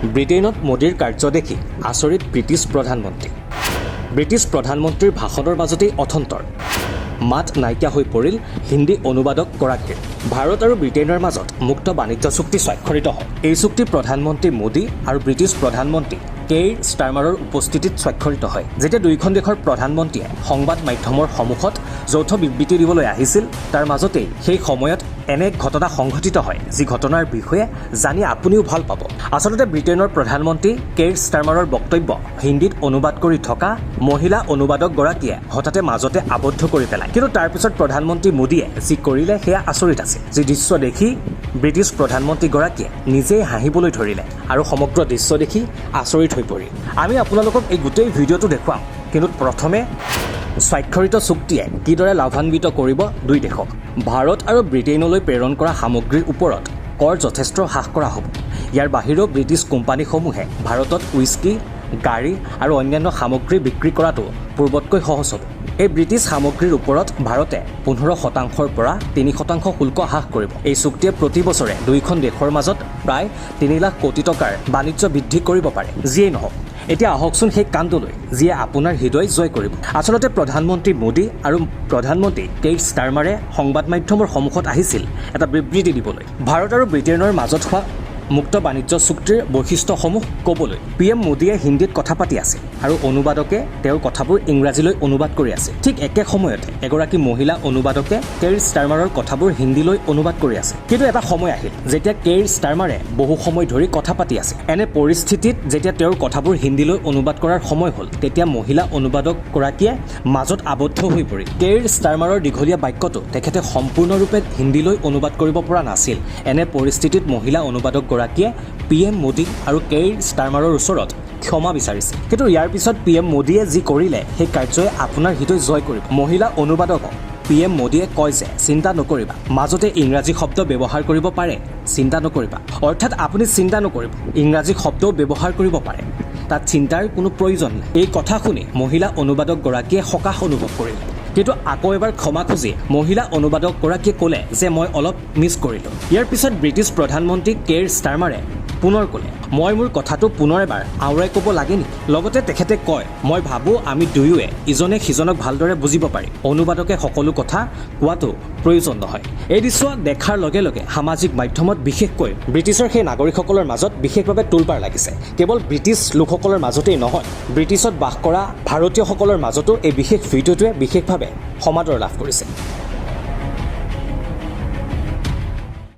ব্ৰিটেইনত মোদীৰ কাৰ্য দেখি আচৰিত ব্ৰিটিছ প্ৰধানমন্ত্ৰী। ব্ৰিটিছ প্ৰধানমন্ত্ৰীৰ ভাষণৰ মাজতেই অথন্তৰ, মাত নাইকিয়া হৈ পৰিল হিন্দী অনুবাদকগৰাকীৰ। ভাৰত আৰু ব্ৰিটেইনৰ মাজত মুক্ত বাণিজ্য চুক্তি স্বাক্ষৰিত হয়। এই চুক্তি প্ৰধানমন্ত্ৰী মোদী আৰু ব্ৰিটিছ প্ৰধানমন্ত্ৰী কেইৰ ষ্টাৰমাৰৰ উপস্থিতিত স্বাক্ষৰিত হয়। যেতিয়া দুয়োখন দেশৰ প্ৰধানমন্ত্ৰীয়ে সংবাদ মাধ্যমৰ সন্মুখত যৌথ বিবৃতি দিবলৈ আহিছিল, তাৰ মাজতেই সেই সময়ত এনে এক ঘটনা সংঘটিত হয়, যি ঘটনাৰ বিষয়ে জানি আপুনিও ভাল পাব। আচলতে ব্ৰিটেইনৰ প্ৰধানমন্ত্ৰী কেইৰ ষ্টাৰমাৰৰ বক্তব্য হিন্দীত অনুবাদ কৰি থকা মহিলা অনুবাদকগৰাকীয়ে হঠাতে মাজতে আবদ্ধ কৰি পেলায়। কিন্তু তাৰ পিছত প্ৰধানমন্ত্ৰী মোদীয়ে যি কৰিলে সেয়া আচৰিত আছিল। যি দৃশ্য দেখি ব্ৰিটিছ প্ৰধানমন্ত্ৰীগৰাকীয়ে নিজেই হাঁহিবলৈ ধৰিলে আৰু সমগ্ৰ দৃশ্য দেখি আচৰিত হৈ পৰিল। আমি আপোনালোকক এই গোটেই ভিডিঅ'টো দেখুৱাম, কিন্তু প্ৰথমে স্বাক্ষৰিত চুক্তিয়ে কিদৰে লাভান্বিত কৰিব দুই দেশক? ভাৰত আৰু ব্ৰিটেইনলৈ প্ৰেৰণ কৰা সামগ্ৰীৰ ওপৰত কৰ যথেষ্ট হ্ৰাস কৰা হ'ব। ইয়াৰ বাহিৰেও ব্ৰিটিছ কোম্পানীসমূহে ভাৰতত উইস্কি, গাড়ী আৰু অন্যান্য সামগ্ৰী বিক্ৰী কৰাটো পূৰ্বতকৈ সহজ হ'ব। এই ব্ৰিটিছ সামগ্ৰীৰ ওপৰত ভাৰতে 15 শতাংশৰ পৰা 3% শুল্ক হ্ৰাস কৰিব। এই চুক্তিয়ে প্ৰতি বছৰে দুয়োখন দেশৰ মাজত প্ৰায় 3 লাখ কোটি টকাৰ বাণিজ্য বৃদ্ধি কৰিব পাৰে। যিয়েই নহওক, এতিয়া আহকচোন সেই কাণ্ডলৈ, যিয়ে আপোনাৰ হৃদয় জয় কৰিব। আচলতে প্ৰধানমন্ত্ৰী মোদী আৰু প্ৰধানমন্ত্ৰী কেইৰ ষ্টাৰমাৰে সংবাদ মাধ্যমৰ সন্মুখত আহিছিল এটা বিবৃতি দিবলৈ, ভাৰত আৰু ব্ৰিটেইনৰ মাজত হোৱা মুক্ত বাণিজ্য চুক্তিৰ বৈশিষ্ট্যসমূহ ক'বলৈ। পি এম মোদীয়ে হিন্দীত কথা পাতি আছিল আৰু অনুবাদকে তেওঁৰ কথাবোৰ ইংৰাজীলৈ অনুবাদ কৰি আছিল। ঠিক একে সময়তে এগৰাকী মহিলা অনুবাদকে কেইৰ ষ্টাৰমাৰৰ কথাবোৰ হিন্দীলৈ অনুবাদ কৰি আছে। কিন্তু এটা সময় আহিল যেতিয়া কেইৰ ষ্টাৰমাৰে বহু সময় ধৰি কথা পাতি আছে। এনে পৰিস্থিতিত যেতিয়া তেওঁৰ কথাবোৰ হিন্দীলৈ অনুবাদ কৰাৰ সময় হ'ল, তেতিয়া মহিলা অনুবাদকগৰাকীয়ে মাজত আবদ্ধ হৈ পৰিল। কেইৰ ষ্টাৰমাৰৰ দীঘলীয়া বাক্যটো তেখেতে সম্পূৰ্ণৰূপে হিন্দীলৈ অনুবাদ কৰিব পৰা নাছিল। এনে পৰিস্থিতিত মহিলা অনুবাদকগৰাকীয়ে পি এম মোদী আৰু কেইৰ ষ্টাৰমাৰৰ ওচৰত ক্ষমা বিচাৰিছে। কিন্তু ইয়াৰ পিছত পি এম মোদীয়ে যি কৰিলে, সেই কাৰ্যই আপোনাৰ হৃদয় জয় কৰিব। মহিলা অনুবাদকক পি এম মোদীয়ে কয় যে চিন্তা নকৰিবা, মাজতে ইংৰাজী শব্দ ব্যৱহাৰ কৰিব পাৰে, চিন্তা নকৰিবা। অৰ্থাৎ আপুনি চিন্তা নকৰিব, ইংৰাজী শব্দও ব্যৱহাৰ কৰিব পাৰে, তাত চিন্তাৰ কোনো প্ৰয়োজন নাই। এই কথা শুনি মহিলা অনুবাদকগৰাকীয়ে সকাহ অনুভৱ কৰিলে। কিন্তু আকৌ এবাৰ ক্ষমা খুজি মহিলা অনুবাদকগৰাকীয়ে ক'লে যে মই অলপ মিছ কৰিলোঁ। ইয়াৰ পিছত ব্ৰিটিছ প্ৰধানমন্ত্ৰী কেইৰ ষ্টাৰমাৰে পুনৰ ক'লে, মই মোৰ কথাটো পুনৰ এবাৰ আওৰাই ক'ব লাগে নেকি? লগতে তেখেতে কয়, মই ভাবোঁ আমি দুয়োৱে ইজনে সিজনক ভালদৰে বুজিব পাৰিম, অনুবাদকে সকলো কথা কোৱাটো প্ৰয়োজন নহয়। এই দৃশ্য দেখাৰ লগে লগে সামাজিক মাধ্যমত, বিশেষকৈ ব্ৰিটিছৰ সেই নাগৰিকসকলৰ মাজত বিশেষভাৱে তোলপাৰ লাগিছে। কেৱল ব্ৰিটিছ লোকসকলৰ মাজতেই নহয়, ব্ৰিটিছত বাস কৰা ভাৰতীয়সকলৰ মাজতো এই বিশেষ ভিডিঅ'টোৱে বিশেষভাৱে সমাদৰ লাভ কৰিছে।